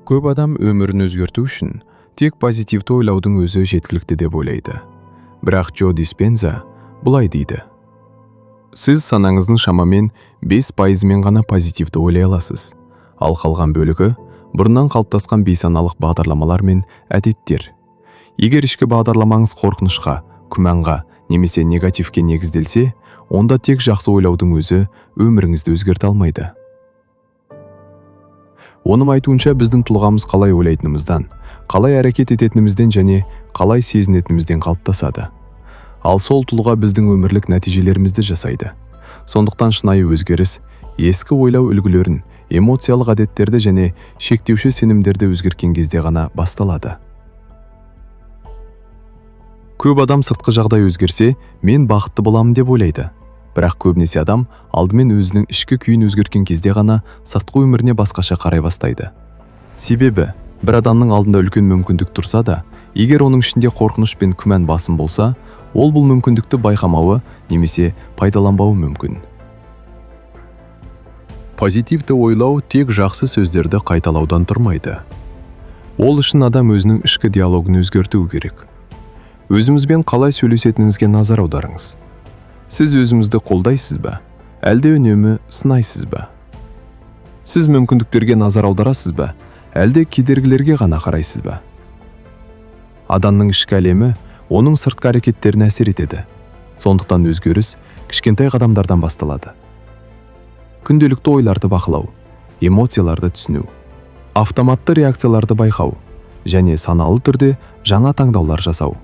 Көп адам өмірін өзгерту үшін тек позитивті ойлаудың өзі жеткілікті деп ойлайды. Бірақ Джо Диспенза былай дейді: сіз санаңыздың шамамен 5%-ымен ғана позитивті ойлай аласыз, ал қалған бөлігі бұрыннан қалыптасқан бейсаналық бағдарламалар мен әдеттер. Егер ішкі бағдарламаңыз қорқынышқа, күмәнға немесе негативке негізделсе, онда тек жақсы ойлаудың өзі өміріңізді өзгерте алмайды. Оның айтуынша, біздің тұлғамыз қалай ойлайтынымыздан, қалай әрекет ететінімізден және қалай сезінетінімізден қалыптасады. Ал сол тұлға біздің өмірлік нәтижелерімізді жасайды. Сондықтан шынайы өзгеріс ескі ойлау үлгілерін, эмоциялық әдеттерді және шектеуші сенімдерді өзгерткен кезде ғана басталады. Көп адам сыртқы жағдай өзгерсе, мен бақытты боламын деп ойлайды. Бірақ көбінесе адам алдымен өзінің ішкі күйін өзгерткен кезде ғана сыртқы өміріне басқаша қарай бастайды. Себебі бір адамның алдында үлкен мүмкіндік тұрса да, егер оның ішінде қорқыныш пен күмән басым болса, ол бұл мүмкіндікті байқамауы немесе пайдаланбауы мүмкін. Позитивті ойлау тек жақсы сөздерді қайталаудан тұрмайды. Ол үшін адам өзінің ішкі диалогын өзгертуі керек. Өзімізбен қалай сөйлесетініңізге назар аударыңыз. Сіз өзіңізді қолдайсыз ба, әлде үнемі сынайсыз ба? Сіз мүмкіндіктерге назар аударасыз ба, әлде кедергілерге ғана қарайсыз ба? Адамның ішкі әлемі оның сыртқы әрекеттеріне әсер етеді. Сондықтан өзгеріс кішкентай қадамдардан басталады. Күнделікті ойларды бақылау, эмоцияларды түсіну, автоматты реакцияларды байқау және саналы түрде жаңа таңдаулар жасау.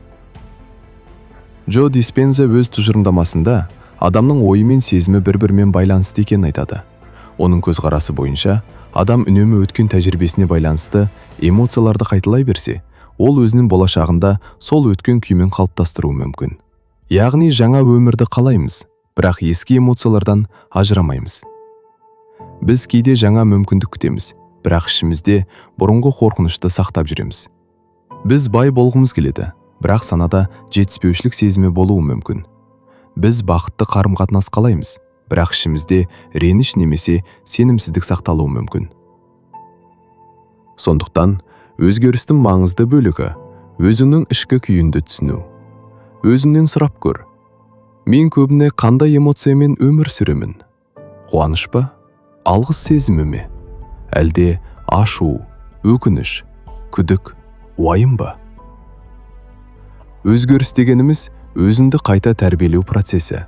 Джо Диспенза өз тұжырымдамасында адамның ойы мен сезімі бір-бірімен байланысты екенін айтады. Оның көзқарасы бойынша, адам үнемі өткен тәжірибесіне байланысты эмоцияларды қайталай берсе, ол өзінің болашағында сол өткен күймен қалыптастыруы мүмкін. Яғни жаңа өмірді қалаймыз, бірақ ескі эмоциялардан ажырамаймыз. Біз кейде жаңа мүмкіндік күтеміз, бірақ ішімізде бұрынғы қорқынышты сақтап жүреміз. Біз бай болғымыз келеді, бірақ санада жетіспеушілік сезімі болуы мүмкін. Біз бақытты қарым-қатынас қалаймыз, бірақ ішімізде реніш немесе сенімсіздік сақталуы мүмкін. Сондықтан өзгерістің маңызды бөлігі өзіңнің ішкі күйіңді түсіну. Өзіңнен сұрап көр: мен көбіне қандай эмоциямен өмір сүремін? Қуаныш па, алғыс сезімі ме, әлде ашу, өкініш, күдік, уайым ба? Өзгеріс дегеніміз – өзіңді қайта тәрбиелеу процесі.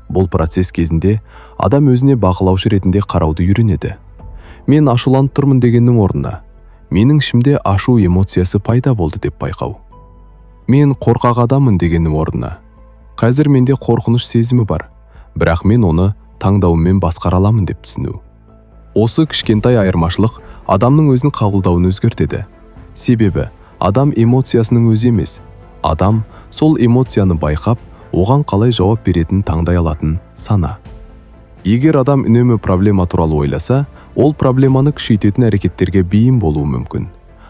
Бұл процесс кезінде адам өзіне бақылаушы ретінде қарауды үйренеді. Мен ашуланып тұрмын дегеннің орнына, менің ішімде ашу эмоциясы пайда болды деп байқау. Мен қорқақ адаммын дегеннің орнына, қазір менде қорқыныш сезімі бар, бірақ мен оны таңдауыммен басқара аламын деп түсіну. Осы кішкентай айырмашылық адамның өзін қабылдауын өзгертеді. Себебі адам эмоциясының өзі емес, адам сол эмоцияны байқап, оған қалай жауап беретінін таңдай алатын сана. Егер адам үнемі проблема туралы ойласа, ол проблеманы күшейтетін әрекеттерге бейім болуы мүмкін.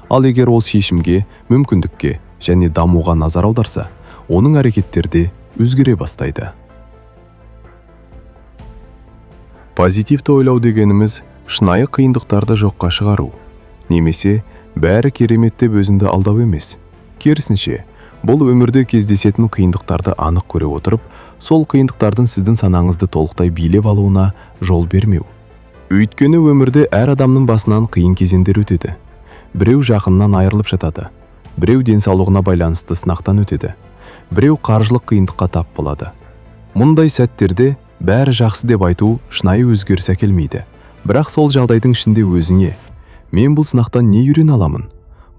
Ал егер ол шешімге, мүмкіндікке және дамуға назар аударса, оның әрекеттері де өзгере бастайды. Позитивті ойлау дегеніміз – шынайы қиындықтарды жоққа шығару немесе бәрі керемет деп өзіңді алдау емес. Керісінше, бұл өмірде кездесетін қиындықтарды анық көре отырып, сол қиындықтардың сіздің санаңызды толықтай билеп алуына жол бермеу. Өйткені өмірде әр адамның басынан қиын кезеңдер өтеді. Біреу жақыннан айырылып жатады, біреу денсаулығына байланысты сынақтан өтеді, біреу қаржылық қиындыққа тап болады. Мұндай сәттерде бәрі жақсы деп айту шынайы өзгеріс әкелмейді. Бірақ сол жағдайдың ішінде өзіңе: мен бұл сынақтан не үйрене аламын,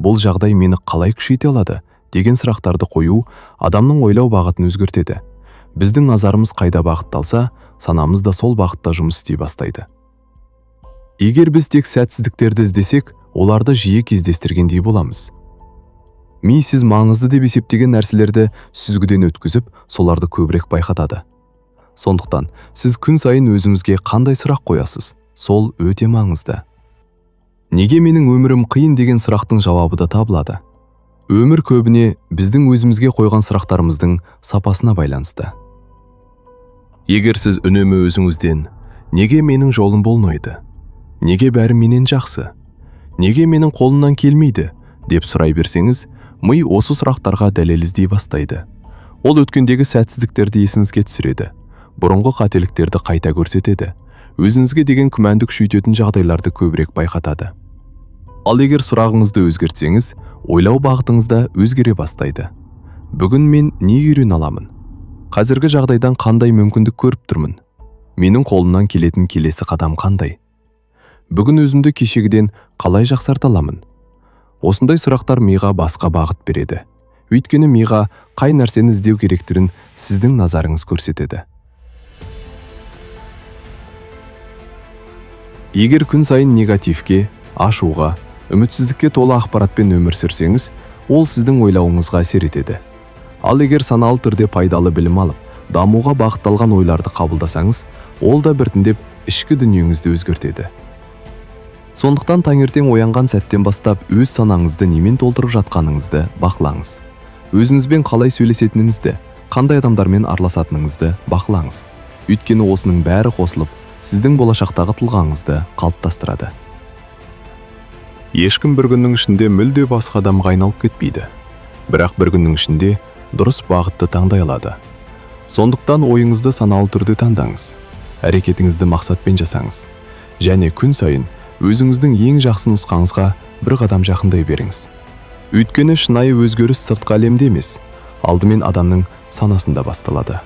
бұл жағдай мені қалай күшейте алады деген сұрақтарды қою адамның ойлау бағытын өзгертеді. Біздің назарымыз қайда бағытталса, санамыз да сол бағытта жұмыс істей бастайды. Егер біз тек сәтсіздіктерді іздесек, оларды жиі кездестіргендей боламыз. Ми сіз маңызды деп есептеген нәрселерді сүзгіден өткізіп, соларды көбірек байқатады. Сондықтан сіз күн сайын өзіңізге қандай сұрақ қоясыз, сол өте маңызды. Неге менің өмірім қиын деген сұрақтың жауабы да табылады. Өмір көбіне біздің өзімізге қойған сұрақтарымыздың сапасына байланысты. Егер сіз үнемі өзіңізден: неге менің жолым болмайды, неге бәрі менен жақсы, Неге менің қолымнан келмейді деп сұрай берсеңіз, ми осы сұрақтарға дәлел іздей бастайды. Ол өткендегі сәтсіздіктерді есіңізге түсіреді, бұрынғы қателіктерді қайта көрсетеді, өзіңізге деген күмәнді күшейтетін жағдайларды көбірек байқатады. Ал егер сұрағыңызды өзгертсеңіз, ойлау бағытыңыз да өзгере бастайды. Бүгін мен не үйрене аламын? Қазіргі жағдайдан қандай мүмкіндік көріп тұрмын? Менің қолымнан келетін келесі қадам қандай? Бүгін өзімді кешегіден қалай жақсарта аламын? Осындай сұрақтар миға басқа бағыт береді. Өйткені миға қай нәрсені іздеу керектігін сіздің назарыңыз көрсетеді. Егер күн сайын негативке, ашуға, үмітсіздікке толы ақпаратпен өмір сүрсеңіз, ол сіздің ойлауыңызға әсер етеді. Ал егер саналы түрде пайдалы білім алып, дамуға бағытталған ойларды қабылдасаңыз, ол да біртіндеп ішкі дүниеңізді өзгертеді. Сондықтан таңертең оянған сәттен бастап өз санаңызды немен толтырып жатқаныңызды бақылаңыз. Өзіңізбен қалай сөйлесетініңізді, қандай адамдармен араласатыныңызды бақылаңыз. Өйткені осының бәрі қосылып, сіздің болашақтағы тұлғаңызды қалыптастырады. Ешкім бір күннің ішінде мүлде басқа адамға айналып кетпейді. Бірақ бір күннің ішінде дұрыс бағытты таңдай алады. Сондықтан ойыңызды саналы түрде таңдаңыз. Әрекетіңізді мақсатпен жасаңыз. Және күн сайын өзіңіздің ең жақсы нұсқаңызға бір қадам жақындай беріңіз. Өйткені шынайы өзгеріс сыртқы әлемде емес, алдымен адамның санасында басталады.